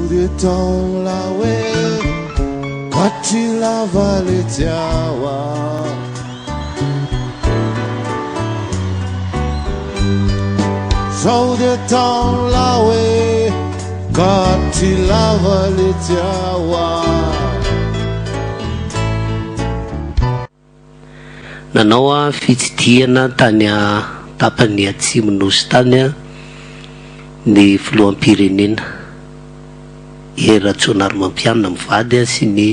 Sao dia taona hoe katry lava letsy aho a. Sao dia taona hoe katry lava letsy aho a. Nanao fitsidihana tany tapany atsimo nosy tany ny filoham-pirenena Hery Rajaonarimampianina mivady sy ny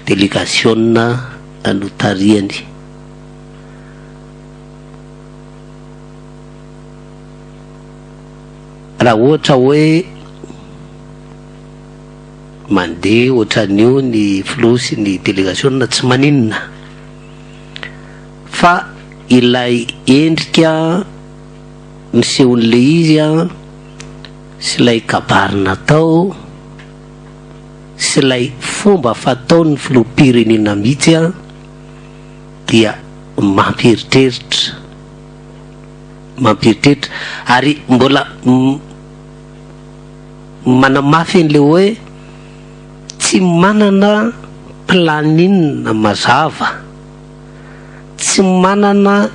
delegasiona notarihany. Raha ohatra hoe mandeha ohatran'io ny filoha sy ny delegasiona tsy maninona fa ilay endrika nisehon'ilay izy an sy ilay kabary natao sy ilay fomba fataon'ny filoham-pirenena mihitsy an dia mampieritreritra, mampieritreritra ary mbola manamafy an'ilay hoe tsy manana planning mazava, tsy manana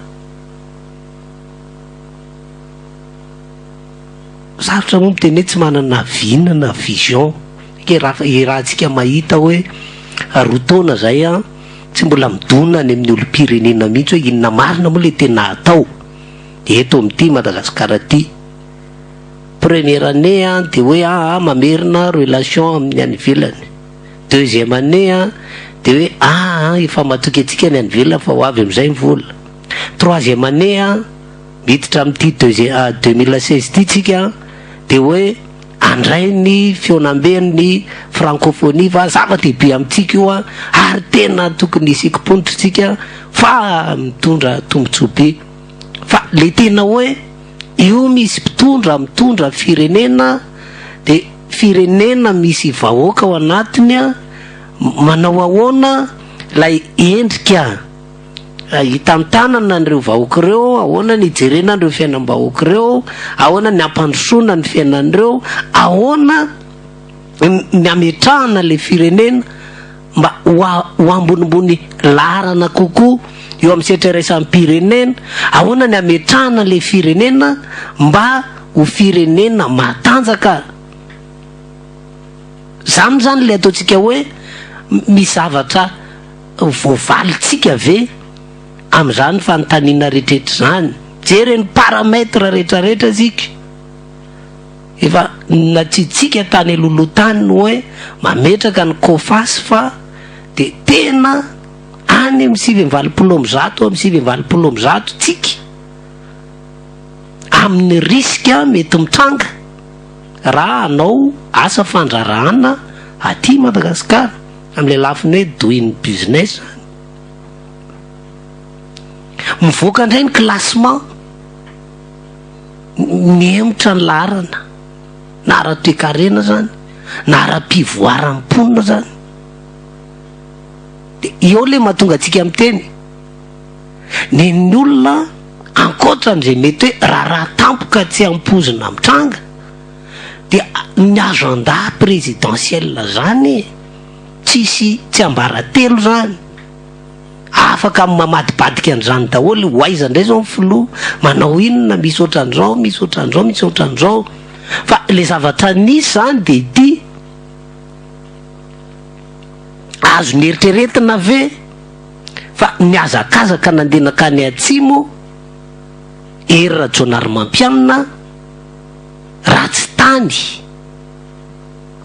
sarotra moa miteny hoe tsy manana vina na vision, raha iarahantsika mahita hoe roa taona zay an, tsy mbola midona any amin'ny olom-pirenena mihitsy hoe inona marina moa ilay tena atao eto amin'ity Madagasikara ity. Première année an dia hoe aa mamerina relation amin'ny any ivelany. Deuxième année an dia hoe aa efa matoky antsika ny any ivelany fa ho avy amin'izay ny vola. Troisième année an, miditra amin'ity deuxième 2016 ity tsika an, dia hoe handray ny fihaonamben'ny francophonie fa zava-dehibe amintsika io an, ary tena tokony hisikim-ponitra tsika fa mitondra tombontsoa be. Fa le tena hoe io misy mpitondra mitondra firenena de firenena misy vahoaka ao anatiny an, manao ahoana ilay endrika hitantanana an'ireo vahoaka ireo, ahoana ny hijerena an'ireo fiainam-bahoaka ireo, ahoana ny hampandrosoana ny fiainan'ireo, ahoana ny hametrahana ilay firenena mba ho ho ambonimbony laharana kokoa eo amin'ny sehatra iraisam-pirenena, ahoana ny hametrahana ilay firenena mba ho firenena matanjaka. Izany izany ilay ataontsika hoe misy zavatra voavalintsika ve amin'izany fanontaniana rehetrarehetra izany? Jereo ny paramètre rehetrarehetra isika. Efa natsitsika tany alohaloha tany ny hoe mametraka ny Coface fa dia tena any amin'ny 189 amin'ny 189 tsika amin'ny risque mety mitranga raha hanao asa fandraharahana aty Madagasikara amin'ilay lafiny hoe doing business zany. Mivoaka indray ny classement. Mihemotra ny laharana, na ara-toekarena izany, na ara-pivoaran'ny mponina izany. Dia eo ilay mahatonga antsika miteny, nen'ny olona ankoatra an'izay mety hoe raharaha tampoka tsy ampoizina mitranga, dia ny agenda présidentiel izany e, tsisy tsiambaratelo izany. Afaka mamadibadika an'izany daholo, ho aiza indray izao ny filoha, manao inona, misy ohatran'izao, misy ohatran'izao, misy ohatran'izao. Fa ilay zavatra nisy izany dia ity, azo neritreretina ve fa nihazakazaka nandeha nankany atsimo Hery Rajaonarimampianina raha tsy tany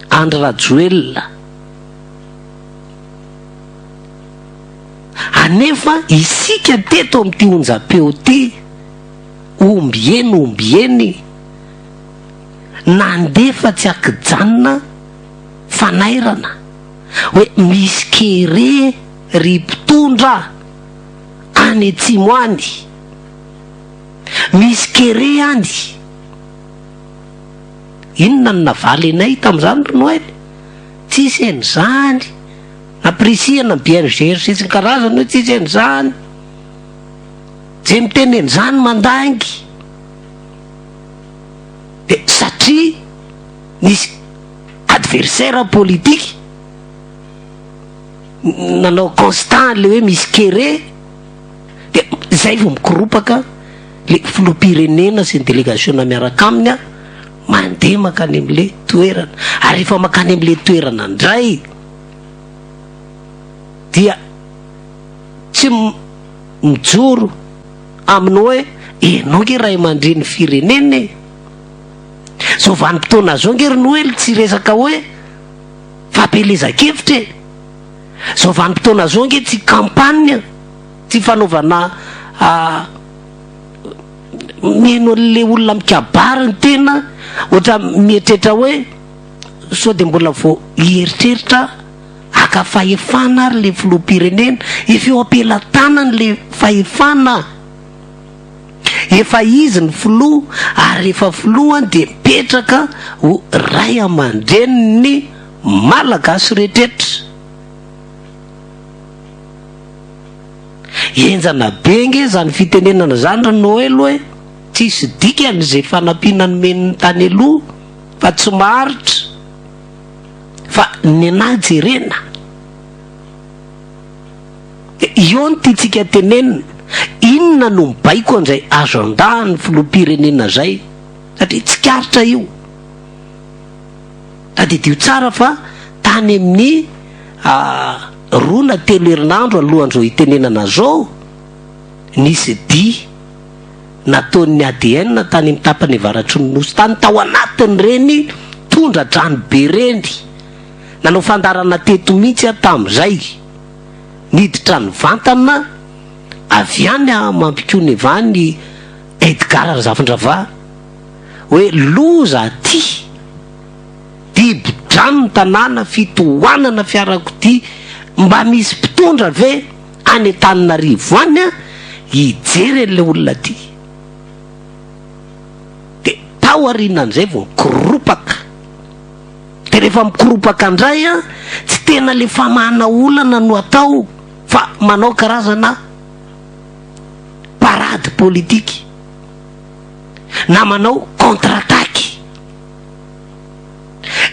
Andry Rajoelina? Anefa isika teto amin'ity onjam-peo ity, ombieny ombieny, nandefa tsy ankijanona fanairana hoe misy kere ry mpitondra any atsimo any, misy kere any. Inona no navaly anay tamin'izany ry Noely? Tsisy an'izany. Ampirisihana ny BNGRC sy ny karazany hoe tsisy an'izany. Ze miteny an'izany mandainga. De satria nisy adversaire. adversaire politique nanao constat le hoe misy kere, de zay vao mikoropaka le filoham-pirenena sy ny délégation miaraka aminy a, mandeha makany am'le toerana. Ary rehefa makany am'le toerana ndray dia tsy mijoro amin'ny hoe enao nge ray aman-dreny firenena e, zao vanim-potoana zao nge ry Noely tsy resaka hoe fampielezan-kevitra e, zao vanim-potoana zao nge tsy campagne, tsy fanaovana mihaino an'le olona mikabary ny tena, ohatra mieritreritra hoe sao de mbola vao hieritreritra aka fahefana ary le filoham-pirenena. Efa eo am-pelatanany le fahefana, efa izy ny filoha, ary efa filohany de mipetraka ho ray aman-dreniny Malagasy rehetrarehetra. Henjana be nge zany fitenenana zany ry Noely hoe tsisy dikany zay fanampiana nomen'ny tany aloha fa tsy maharitra, fa nenahy jerena de eo ny tiantsika tenenina, inona no mibaiko an'izay agenda ny filoham-pirenena zay, satria tsikaritra io. Tadidio tsara fa tany amin'ny 2 na 3 herinandro alohan'izao hitenenana zao, nisy dia nataon'ny ADN tany amin'ny tapany avaratry ny Nosy tany, tao anatin'ireny tondra-drano be ireny. Nanao fandaharana teto mihitsy aho tamin'izay. Niditra nivantana avy any Mampikony avy any Edgar Razafindravaha hoe loza aty, dibo-drano ny tanàna, fitohanana fiarakodia, mba misy mpitondra ve any Antananarivo any hijery an'ilay olona aty? Dia tao aorianan'izay vao nikoropaka. Dia rehefa mikoropaka indray tsy tena ilay famahana olana no atao fa manao karazana parade politique na manao contre-attaque.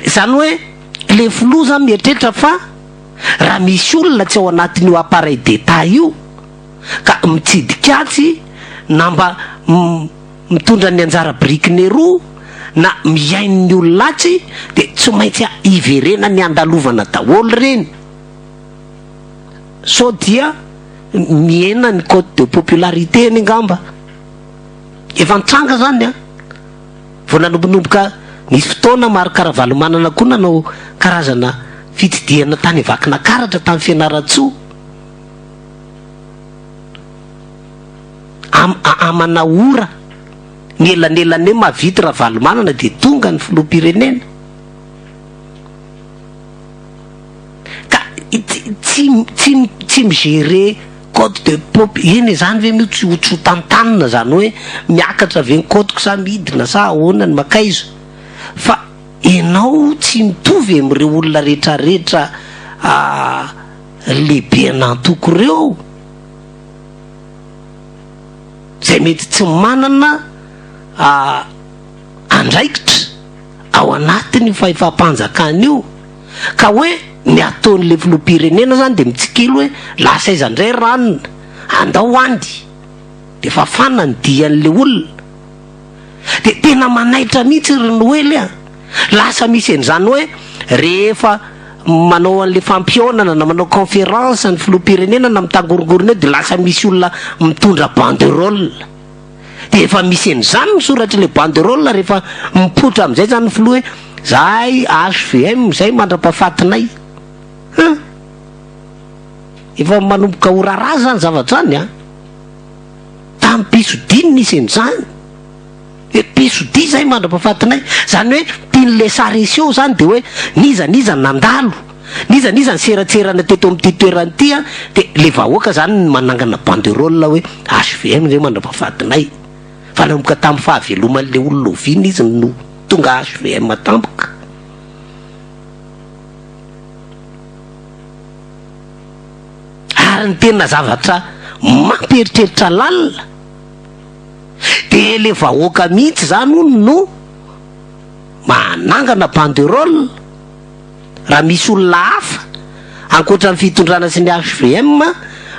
Izany hoe ilay filoha izany mieritreritra fa raha misy olona tsy ao anatin'io appareil d'Etat io ka mitsidika azy na mba mitondra ny anjara birikiny eroa na mihaino ny olona atsy dia tsy maintsy hiverenany handalovana daholo ireny sao dia mihena ny cote de popularité-ny angamba. Efa nitranga izany an! Vao nanombonomboka nisy fotoana Marc Ravalomanana koa nanao karazana fitsidihana tany Vakinakaratra tany Fianarantsoa. Am amana ora ny elanelany hoe mahavita Ravalomanana dia tonga ny filoham-pirenena. Ka tsy tsy tsy mi-gérer code de pop eny e, zany ve moa tsy ho tsy ho tantanina zany hoe miakatra ve ny code-ko sa midina sa ahoana ny makaiza fa enao tsy mitovy amin'ireo olona retraretra lehibe an'antoko ireo zay mety tsy manana andraikitra ao anatin'io fahefam-panjakana io ka hoe ny ataon'le filoham-pirenena zany de mitsikilo hoe lasa aiza ndray ranona, andao andy, de fafana ny dian'le olona. De tena manaitra mihitsy ry Noely a! Lasa misy an'izany hoe rehefa manao an'le fampihaonana na manao conférence ny filoham-pirenena na mitangorongorona eo de lasa misy olona mitondra banderole. Dia efa misy an'izany ny soratr'ilay banderole rehefa mipoitra amin'izay zany ny filoha hoe zahay HVM izay mandra-pahafatinay. Hein? Efa manomboka ho raharaha zany zavatra zany an. Tamin'ny pisodia no nisy an'izany. Hoe pisodia zahay mandra-pahafatinay. Zany hoe tian'ilay sary aseho zany dia hoe n'iza n'iza nandalo, n'iza n'iza niseratserana teto amin'ity toerana ity an, dia ilay vahoaka zany no manangana banderole hoe HVM zay mandra-pahafatinay. Fa nanomboka tamin'ny fahaveloman'ilay olona oviana izy no tonga HVM tampoka? Ary ny tena zavatra mampieritreritra lalina dia ilay vahoaka mihitsy zany hono no manangana banderole. Raha misy olona hafa ankoatra ny fitondrana sy ny HVM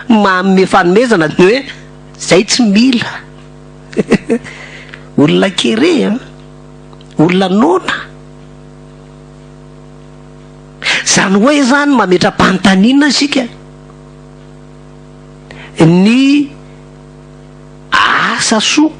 manome fanomezana dia hoe zay tsy mila. Olona kere an! Olona noana. Zany hoe zany mametra-panontaniana isika ny asa soa.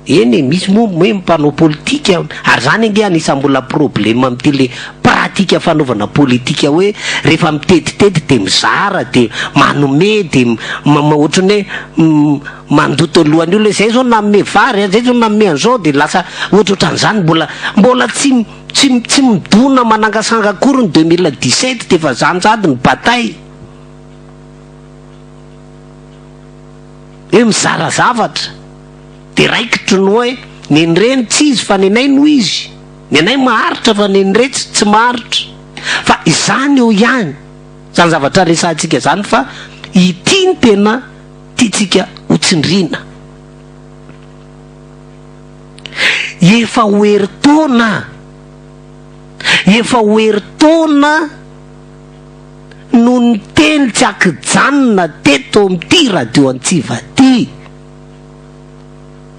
Eny e, misy moa hoe mpanao politika, ary zany ange anisan'ny mbola problème amin'ity le pratique fanaovana politika hoe rehefa mitetitety de mizara de manome de ohatran'ny hoe mandoto lohan'ny olona hoe zay zao nanome vary a, zay zao nanome an'izao de lasa ohatrohatran'izany mbola mbola tsy tsy tsy midona manangasanga akory ny 2017 de efa zany sahady ny bataille. Hoe mizara zavatra de raikitry ny hoe nenireny tsy izy fa nenay no izy, nenay maharitra fa neniretsy tsy maharitra. Fa izany eo ihany zany zavatra resahantsika zany fa ity no tena tiantsika ho tsindriana. Efa ho herintaona, efa ho herintaona. no niteny tsy ankijanona teto amin'ity radio Antsiva ity,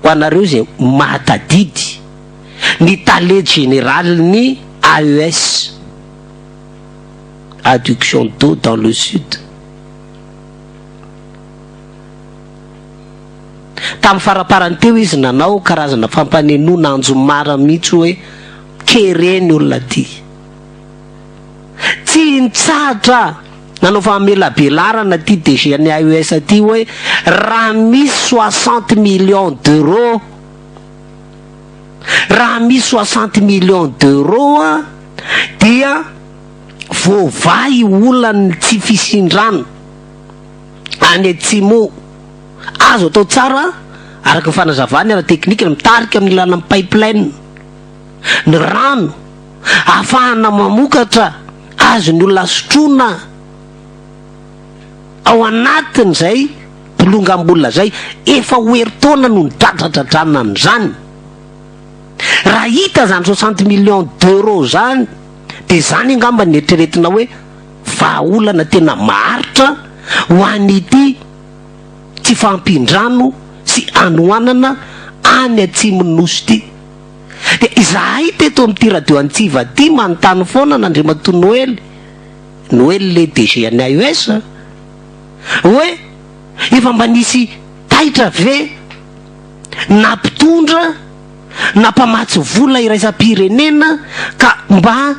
ho anareo izay mahatadidy, ny tale jeneralin'ny AES, Adduction d'eau dans le Sud. Tamin'ny faraparany teo izy nanao karazana fampanenoana anjomara mihitsy hoe kere ny olona aty. Tsy nitsahatra nanao famelabelarana ity DG an'ny AES ity hoe raha misy 60 millions d'euros, raha misy 60 millions d'euros dia voavaha io olan'ny tsy fisian-drano any atsimo. Azo atao tsara araka ny fanazavany ara-teknika ny mitarika amin'ny alalan'ny pipeline ny rano Ahafahana mamokatra azon'ny olona sotroina ao anatin'izay bolongam-bola izay efa ho herintaona no nidradradradrana an'izany. Raha hita izany 60 millions d'euros izany dia izany angamba no eritreretina hoe vahaolana tena maharitra ho an'ity tsy fahampian-drano sy hanoanana any atsimon'ny Nosy ity. Dia izahay teto amin'ity radio Antsiva ity manontany foana an'Andriamatoa Noely, Noely le DG an'ny AES, hoe efa mba nisy taitra ve na mpitondra na mpamatsy vola iraisam-pirenena ka mba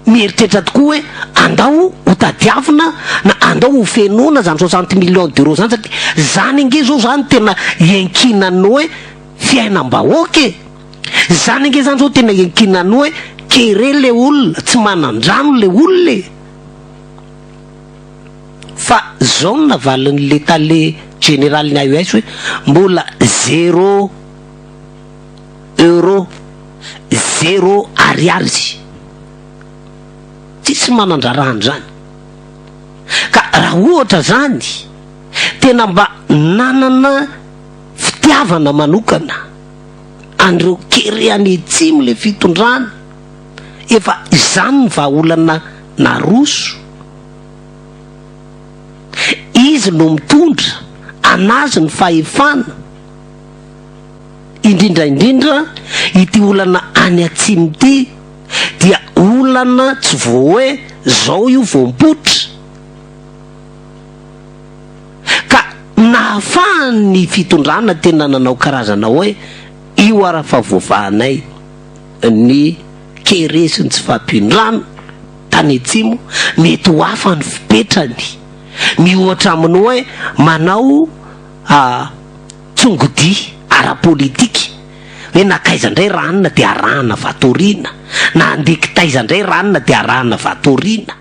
mieritreritra tokoa hoe andao ho tadiavina na andao ho fenoina izany 60 millions d'euros izany satria izany ange izao izany tena iankinan'ny hoe fiainam-bahoaka e! Zany ange zany zao tena iankinan'ny hoe kere le olona, tsy manan-drano le olona e! Fa zao no navalin'le tale jeneralin'ny AES hoe mbola zéro euro, zéro ariary, tsisy manan-draharaha an'izany. Ka raha ohatra zany tena mba nanana fitiavana manokana an'ireo kere any atsimo le fitondrana, efa izany ny vahaolana naroso, izy no mitondra, anazy ny fahefana, indrindra indrindra ity olana any atsimo ity dia olana tsy vao hoe zao io vao mipoitra, Ka nahafahan'ny fitondrana tena nanao karazana hoe io ara fa voavahanay ny kere sy ny tsy fahampian-drano tany atsimo, mety ho hafa ny fipetrany miohatra amin'ny hoe manao tsongodia ara-politika hoe nankaiza indray ranona dia arahana vato aoriana, na handeha kitaiza indray ranona dia arahana vato aoriana.